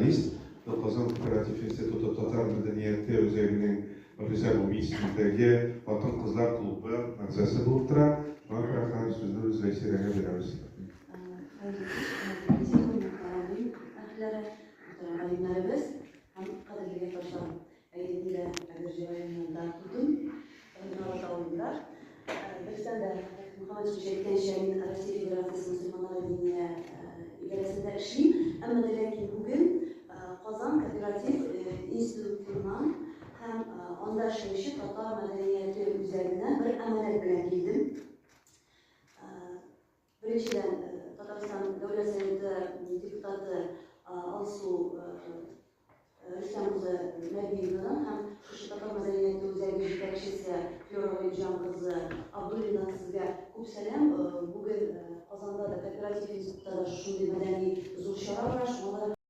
журналист, Казан кооператив институты татар мәдәнияте үзәгенең Гөлүсә Гуми исемендәге хатын-кызлар клубы әгъзасы булып тора. Шуңа күрә хәзер сүзне без Ләйсирәгә бирәбез. Хәерле кич, хөрмәтле мөхтәрәм әһелләре, мөхтәрәм галимнәребез һәм кадерле якташларым. Әйе, мин дә Әгерҗе районында тудым, Нарат авылында. Дөрестән дә, Мөхәммәтшин әйткәнчә, мин Россия Федерациясе мөселманнары диния идарәсендә эшлим. Әмма дә ләкин бүген Казан кооператив институтыннан һәм анда эшләүче татар мәдәнияте үзәгеннән бер әманәт белән килдем. Беренчедән, Татарстан Дәүләт Советы депутаты Алсу Рөстәм кызы Нәбиевадан һәм шушы татар мәдәнияте үзәге җитәкчесе Флера Галимҗан кызы Абдуллинадан сезгә күп сәлам. Бүген Казанда да, кооператив институтта да шушындый мәдәни зур чара бара. Шуңа да